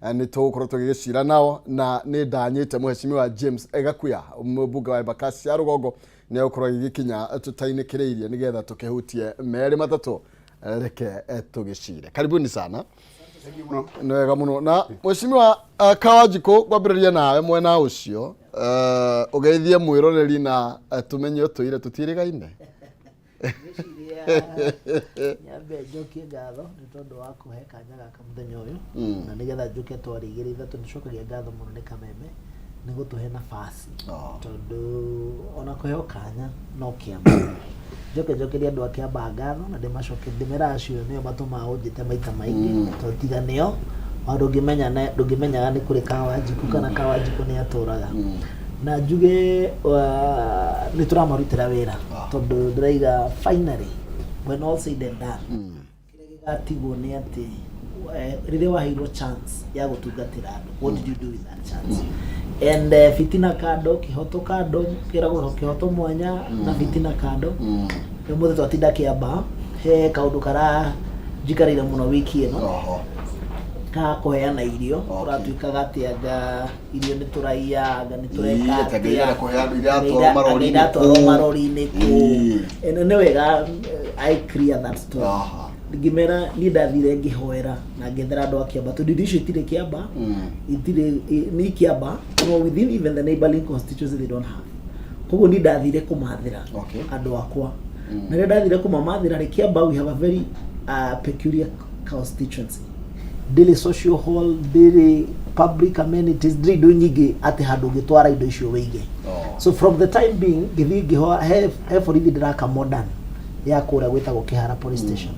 Nĩ tũgũkorwo tũgĩgĩcira nao na nĩ ndanyĩte Mheshimiwa James Gakuya, mũmbunge wa Embakasi ya Rũgongo, nĩ egũkorwo agĩgĩkinya tũtainĩkĩrĩirie nĩgetha tũkĩhutie merĩ matatũ. Reke tũgĩcire. Karibuni sana. Nĩ wega mũno. Na Mheshimiwa Kawanjikũ, ngwambĩrĩria nawe mwena ũcio, ũgeithie mwĩroreri na tũmenye ũtũire tũtiĩrĩgaine. Ngwĩciria nyambe njokie ngatho nĩ tondũ wa kũhe kanya gaka mũthenya ũyũ, na nĩgetha njũke twarĩ igĩrĩ ithatũ. Nĩcokagia ngatho mũno nĩ Kameme nĩ gũtũhe nafasi, tondũ ona kũheo kanya no kĩama. Njoke njokerie andũ a Kĩambaa ngatho na ndĩmacoke ndĩmera acio nĩo matũmaga ũnjĩte maita maingĩ, tondũ tiga nĩo ona ndũngĩmenya ndũngĩmenyaga nĩ kũrĩ Kawanjikũ kana Kawanjikũ nĩ atũraga. Na njuge nĩ tũramarutĩra wĩra, tondũ ndĩraiga finally, when all said and done, kĩrĩa gĩgatigwo nĩ atĩ rĩrĩa waheirwo chance ya gũtungatĩra andũ, what did you do with that chance? And fitina kando, kihoto kando, kĩragwo kĩhoto mwanya na fitina kando. Ũmũthĩ twatinda Kĩamba, he kaũndũ kara njikarĩire mũno wiki ĩno ka kũheana irio. Kũratuĩkaga atĩ anga irio nĩ tũraiya, anga nĩ tũreka Ĩĩ, anga atĩa. irenda kũhe andũ, iratwarwo marori-inĩ Anga iratwarwo kũu. marori-inĩ kũu. And nĩ wega I clear that story. Ngĩmera niĩ ndathire ngĩhoera na ngĩethera andũ a Kĩamba, tondũ irio icio itirĩ Kĩamba, itirĩ nĩ Kĩamba, no within even the neighboring constituency they don't have. Koguo niĩ ndathire kũmathĩra andũ akwa, na rĩrĩa ndathire kũmamathĩra rĩ, Kĩamba we have a very peculiar constituency. Ndĩrĩ social hall, ndĩrĩ public amenities, ndĩrĩ indo nyingĩ atĩ handũ ũngĩtwara indo icio wĩige. So from the time being ngĩthiĩ ngĩhoa he borithi ndĩraka modern ya kũrĩa gwĩtagwo Kĩhara police station.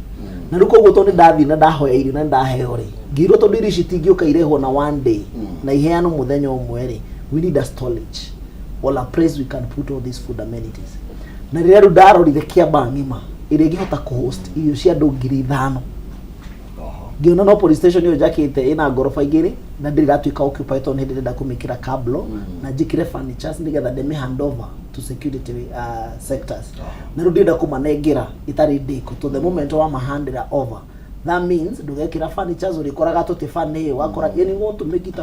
Na rĩu koguo tondũ nĩ ndathiĩ na ndahoya irio na nĩ ndaheo rĩ, ngĩirwo tondũ irio ici itingĩũka irehwo na one day na iheanwo mũthenya ũmwe rĩ, we need a storage or a place we can put all these food amenities. Na rĩrĩa rĩu ndarorire Kĩamba ng'ima ĩrĩa ĩngĩhota kũhost irio cia andũ 5,000, ngĩona no police station ĩyo njakĩte ĩna ngoroba igĩrĩ na ndĩrĩ ĩratuĩka occupied, tondũ nĩ hĩndĩ ndĩrenda kũmĩkĩra cablo na njĩkĩre furnitures nĩgetha ndĩmĩ hand over to security sectors. Na rĩu ndĩrenda kũmanengera ĩtarĩ ndĩku, to the moment wa mahandĩra over, that means ndũgekĩra furnitures, ũrĩkoraga tũtĩbanĩ wakora, yani you want to make it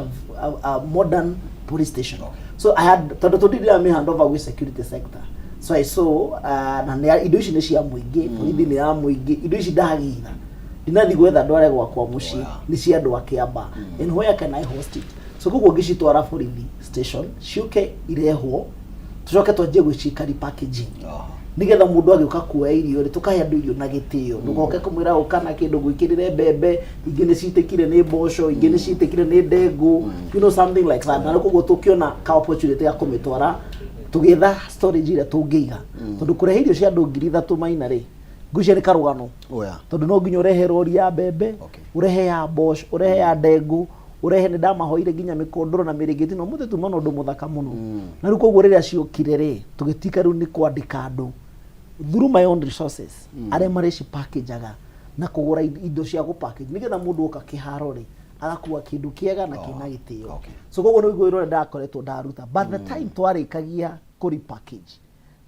a modern police station. So I had, tondũ tũndĩ ndĩramĩ hand over gwĩ security sector, so I saw na nĩ indo ici nĩ cia mũingĩ, borithi nĩ ya mũingĩ, indo ici ndagĩra ndinathi gwetha ndware gwakwa mũciĩ, nĩ cia andũ a Kĩamba, and where can I host it? So koguo ngĩcitwara borithi station ciũke irehwo, tũcoke twanjie gwĩcika repackaging, nĩgetha mũndũ agĩũka kuoya irio rĩ, tũkahe andũ irio na gĩtĩo. Ndũgoke kũmwĩra ũka na kĩndũ gwĩkĩrĩre mbembe, ingĩ nĩ citĩkire nĩ mboco, ingĩ nĩ citĩkire nĩ ndengũ, something like that. Na rĩu koguo tũkĩona ka opportunity ya kũmĩtwara, tũgĩetha storage ĩrĩa tũngĩiga, tondũ kũrehe irio cia andũ 3,000 maina rĩ, ngwĩciria nĩ karũgano, tondũ no nginya ũrehe rori ya mbembe, ũrehe ya mboco, ũrehe ya ndengũ, ũrehe. Nĩ ndamahoire nginya mĩkondoro na mĩrĩngĩti, na ũmũthĩ tuma na ũndũ mũthaka mũno. Na rĩu koguo rĩrĩa ciokire rĩ, tũgĩtuĩka rĩu nĩ kwandĩka andũ through my own resources arĩa marĩci packageaga na kũgũra indo cia gũ package, nĩgetha mũndũ oka kĩharo rĩ, agakua kĩndũ kĩega na kĩna gĩtĩo. So koguo nĩguo wĩra ũrĩa ndakoretwo ndaruta. But the time twarĩkagia kũri package,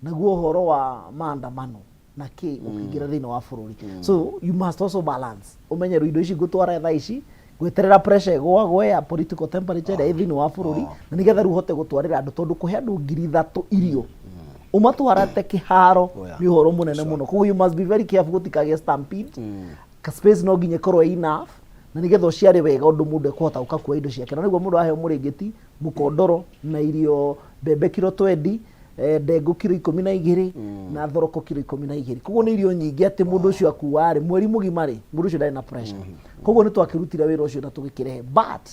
naguo ũhoro wa maandamano na kĩ ũkĩingĩra thĩinĩ wa bũrũri. So you must also balance, ũmenye rĩu indo ici ngũtwara thaa ici, gweterera pressure ĩgũagwe ya political temperature ĩrĩa ĩ thĩinĩ wa bũrũri, na nĩgetha rĩu ũhote gũtwarĩra andũ, tondũ kũhe andũ 3,000 irio ũmatwarate kĩharo nĩ ũhoro mũnene mũno. Koguo you must be very careful gũtikagĩe stampede. Ka space no nginya ĩkorwo ĩ enough, na nĩgetha ũciare wega ũndũ mũndũ ekũhota gũka kuoya indo ciake. Na nĩguo mũndũ aheo mũrĩngĩti, mũkondoro na irio, mbembe kiro 20, ndengũ kiro 12 na thoroko kiro 12. Koguo nĩ irio nyingĩ atĩ mũndũ ũcio akua rĩ, mweri mũgima rĩ, mũndũ ũcio ndarĩ na pressure. Koguo nĩ twakĩrutire wĩra ũcio na tũgĩkĩrehe, but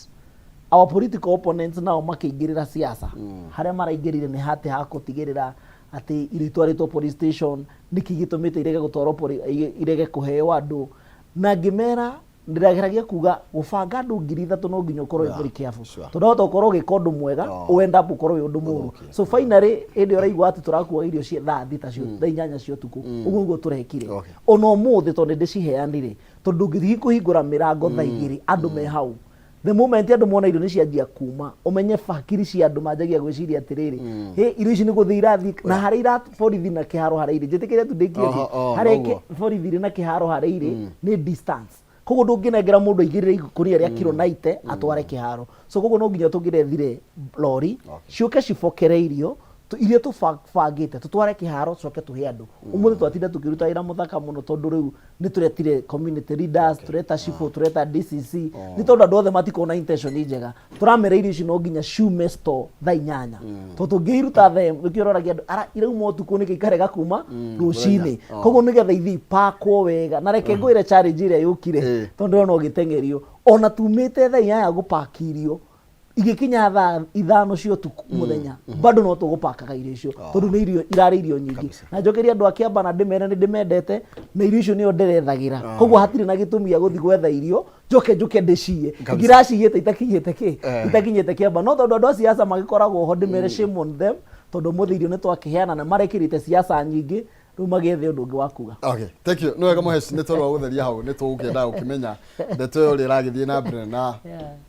our political opponents nao makĩingĩrĩra siasa. Harĩa maraingĩrire nĩ hatĩ ha gũtigĩrĩra atĩ irio itwarĩtwo police station, nĩkĩ gĩtũmĩte irege gũtwarwo irege kũheo andũ? Na ngĩmera ndĩrageragia kuga gũbanga andũ 3,000 no nginya ũkorwo wĩ very careful, tondũ wahota gũkorwo ũgĩka ũndũ mwega, ũend up ũkorwo wĩ ũndũ mũũru. So finally hĩndĩ ĩyo ũraigua atĩ tũrakua irio cia thaa 6 cio, thaa 8 cia ũtukũ, ũguo nĩguo tũrekire. Ona ũmũthĩ tondũ nĩ ndĩciheanire, tondũ ndũngĩthiĩ kũhingũra mĩrango thaa 2 andũ me hau. The moment andũ mona irio nĩ cianjia kuma, ũmenye hakiri cia andũ manjagia gwĩciria atĩrĩrĩ, hĩ, irio ici nĩ gũthiĩ irathiĩ na harĩa ira borithi na kĩharo harĩa irĩ. Njĩtĩkĩre tu ndĩkie. Harĩa borithi irĩ na kĩharo harĩa irĩ nĩ distance. Koguo ndũngĩnengera mũndũ aigĩrĩre ikũnia rĩa kiro 90 atware kĩharo. So koguo no nginya tũngĩrethire lori ciũke cibokere irio iria tũbangĩte, tũtware kĩharo, tũcoke tũhe andũ. Ũmũthĩ twatinda tũkĩruta wĩra mũthaka mũno, tondũ rĩu nĩ tũretire community leaders, tũreta cibũ, tũreta DCC, nĩ tondũ andũ othe matikorwo na intention njega. Tũramera irio ici no nginya ciume store thaa 8, tondũ tũngĩiruta thaa 1, nĩkĩo ũroragia andũ ara irauma ũtukũ nĩkĩ ikarega kuma rũcinĩ. Koguo nĩgetha ithiĩ ipakwo wega, na reke ngwĩre challenge ĩrĩa yũkire, tondũ ndĩrona ũgĩteng'erio, ona tumĩte thaa 8 gũpaki irio, igĩkinya thaa 5 cia ũtukũ mũthenya bado no tũgũpakaga irio icio, tondũ nĩ irio irarĩ irio nyingĩ. Na njokerie andũ a Kĩamba na ndĩmere nĩ ndĩmendete, na irio icio nĩo ndĩrethagĩra. Koguo hatirĩ na gĩtũmi gĩa gũthiĩ gwetha irio njoke njũke ndĩciye ngiraciyĩte itakinyĩte kĩ itakinyĩte Kĩamba. No tondũ andũ a siasa magĩkoragwo ho, ndĩmere shame on them, tondũ ũmũthĩ irio nĩ twakĩheana na marekĩrĩte siasa nyingĩ, rĩu magĩethe ũndũ ũngĩ wa kuga. Okay, thank you. Nĩ wega mũheci, nĩ tondũ wa gũtheria hau, nĩ tũgũkĩenda gũkĩmenya ndeto ĩyo ũrĩa ĩragĩthiĩ na mbere, na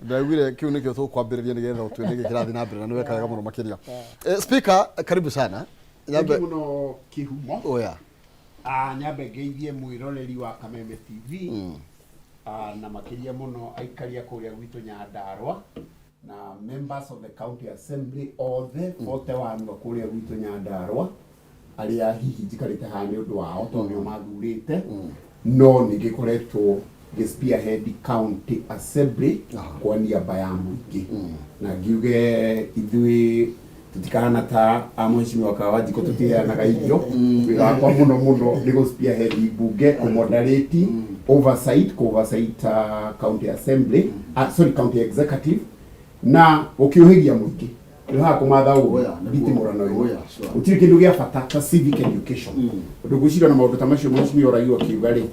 ndaiguire kĩu nĩkĩo tũkwambĩrĩria nĩgetha ũtue nĩkĩ kĩrathiĩ na mbere, na nĩ weka wega mũno makĩria. Speaker, karibu sana. Nyambe mũno Kĩhumo. Oya. Ah, nyambe ngeithie mwĩroreri wa Kameme TV, na makĩria mũno aikaria kũrĩa gwitũ Nyandarua na members of the county assembly othe 41 a kũrĩa gwitũ Nyandarua, arĩa hihi njikarĩte haha nĩ ũndũ wao tondũ nĩo mathurĩte, no nĩ ngĩkoretwo ngĩ spearhead county assembly kwa niaba ya mũingĩ, na ngiuge ithuĩ tũtikahana ta a mheshimiwa Kawanjikũ, tũtiheanaga irio. Wĩra wakwa mũno mũno nĩ gũ spearhead mbunge, kũ moderate, oversight, kũ oversight county assembly, sorry, county executive, na gũkĩũhĩgia mũingĩ nĩ haha kũmatha ũgĩ. Oya, nĩguo. Nditimũrano ĩno. Oya, sure. Gũtirĩ kĩndũ gĩa bata ta civic education, ũndũ ngwĩciria na maũndũ ta macio mheshimiwa ũraigua akiuga rĩ,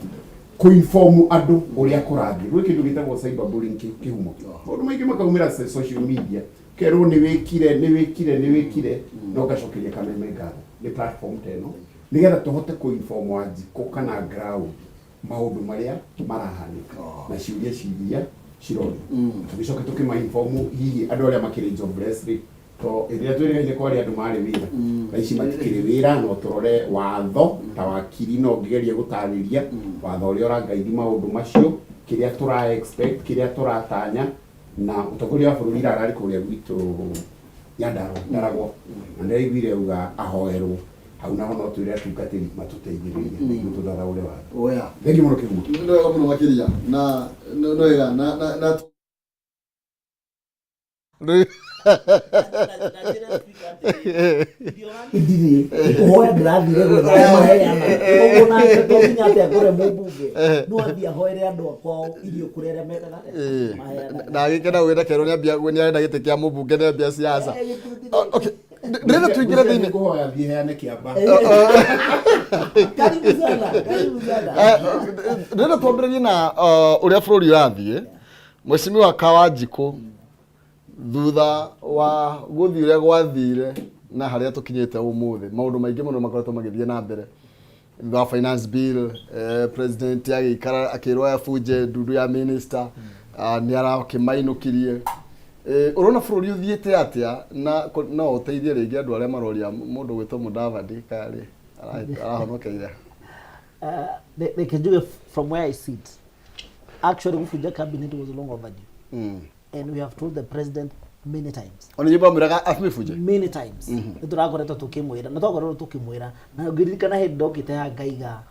kũinform andũ ũrĩa kũrathiĩ. Gwĩ kĩndũ gĩtagwo cyber bullying, Kĩhumo, maũndũ maingĩ makaumĩra social media, kerwo nĩ wĩkire, nĩ wĩkire, nĩ wĩkire. No ngacokeria Kameme ngatho nĩ platform ta ĩno, nĩgetha tũhote kũinform Wanjikũ kana ground maũndũ marĩa marahanĩka na ciũria ciria cirorio, tũgĩcoke tũkĩmainform hihi andũ arĩa makĩrĩ jobless rĩ, to hĩndĩ ĩrĩa twĩrĩgaine kwaria andũ marĩ wĩra, thaa ici matikĩrĩ wĩra. No tũrore watho ta wakiri, no ngĩgerie gũtarĩria watho ũrĩa ũrangaidi maũndũ macio, kĩrĩa tũra expect, kĩrĩa tũratanya. Na mũtongoria wa bũrũri ararĩ kũrĩa gwitũ Nyandarua Ndaragwo, na nĩraiguire auga ahoerwo hau, naho no twĩre atungatĩri matũteithĩrĩrie nĩguo tũthathaũre watho. Oya. Thengiũ mũno, Kĩhumo. Nĩ wega mũno makĩria, na nĩ wega na Rĩu- Ndirĩ kũhoya, ndĩrathire gwetha arĩa maheana. Koguo nake to nginya atĩ akore mũmbunge, no athiĩ ahoere andũ akwao irio kũrĩ arĩa mekaga atĩa? Maheanaga. Na agĩkena gwĩta kerwo nĩ ambia nĩ arenda gĩtĩ kĩa mũmbunge nĩ ambia siasa. Okay, ndĩrenda tũingĩre thĩinĩ. Ngũhoya thiĩ heane Kĩamba. Karibu sana, karibu sana. Ndĩrenda twambĩrĩrie na ũrĩa bũrũri ũrathiĩ, Mheshimiwa Kawanjikũ, thutha wa gũthiĩ ũrĩa gwathire na harĩa tũkinyĩte ũmũthĩ. Maũndũ maingĩ mũno makoretwo magĩthiĩ na mbere thutha wa finance bill, president agĩikara akĩrwo abunje ndundu ya minister, nĩ arakĩmainũkirie. Ũrona bũrũri ũthiĩte atĩa? Na no ũteithie rĩngĩ andũ arĩa maroria mũndũ gwĩtwo Mudavadi karĩ arahonokeire? They can do it from where I sit. Actually, gũbunja cabinet was long overdue. And we have told the president many times. Ona nyũmba mwĩraga amĩbunje? Many times. Nĩ tũrakoretwo tũkĩmwĩra, na twakoretwo tũkĩmwĩra. Na ngĩririkana hĩndĩ ndokĩte haha ngaiga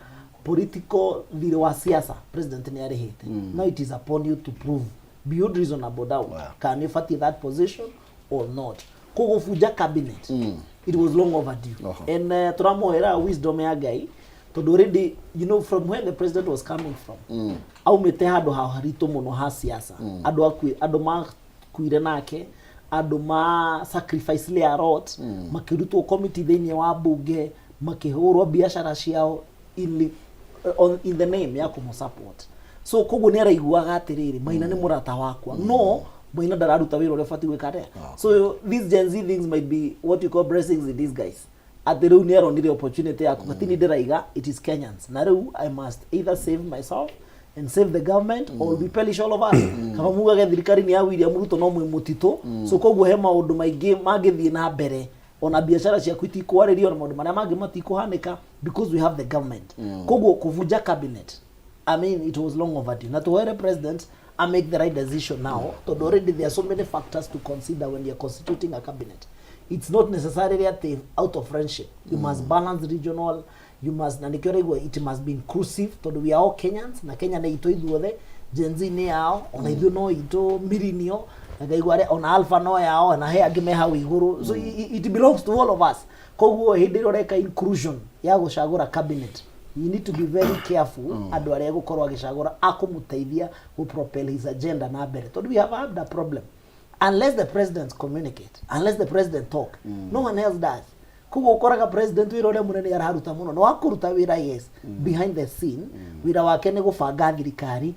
political thirĩ wa siasa president nĩ arĩhĩte. Now it is upon you to prove beyond reasonable doubt kana nĩ ũbatiĩ that position or not. Koguo gũbunja cabinet, it was long overdue. And tũramũhera wisdom ya Ngai, tondũ already you know from where the president was coming from, aumĩte handũ ha haritũ mũno ha siasa, andũ akui, andũ makuire nake, andũ ma sacrifice a lot, makĩrutwo committee thĩinĩ wa bunge, makĩhũrwo biacara ciao in the name ya kũmũ support. So koguo nĩ araiguaga atĩrĩrĩ, Maina nĩ mũrata wakwa, no Maina ndararuta wĩra ũrĩa ũbatiĩ gwĩka atĩa. So these Gen Z things might be what you call blessings in disguise, atĩ rĩu nĩ aronire opportunity ya kuga tini ndĩraiga, it is Kenyans, na rĩu I must either save myself and save the government or we perish all of us. Kaba mugage thirikari nĩ ya William Ruto no mwĩ mũtitũ. So koguo he maũndũ maingĩ mangĩthiĩ na mbere, ona biacara ciaku itikwarĩrio na maũndũ marĩa mangĩ matikũhanĩka because we have the government. Koguo kũbunja cabinet I mean, it was long overdue. Na tuhoere president a make the right decision now, tondũ already there are so many factors to consider when you're constituting a cabinet. It's not necessarily atĩ out of friendship. You must balance regional, you must, na nĩkĩo ũraigua it must be inclusive, tondũ we are all Kenyans, na Kenya nĩ itũ ithuothe. Gen Z nĩ yao, ona ithuĩ no itũ millennial, na ngaigua arĩa ona alpha no yao, na he angĩ me hau igũrũ. So it belongs to all of us. Koguo hĩndĩ ĩrĩa ũreka inclusion ya gũcagũra cabinet, you need to be very careful andũ arĩa egũkorwo agĩcagũra akũmũteithia gũ propel his agenda na mbere, tondũ we have had a problem. Unless the president communicate, unless the president talk, no one else does. Koguo ũkoraga president wĩra ũrĩa mũnene araruta mũno nĩ wa kũruta wĩra, yes, behind the scene. Wĩra wake nĩ gũbanga thirikari.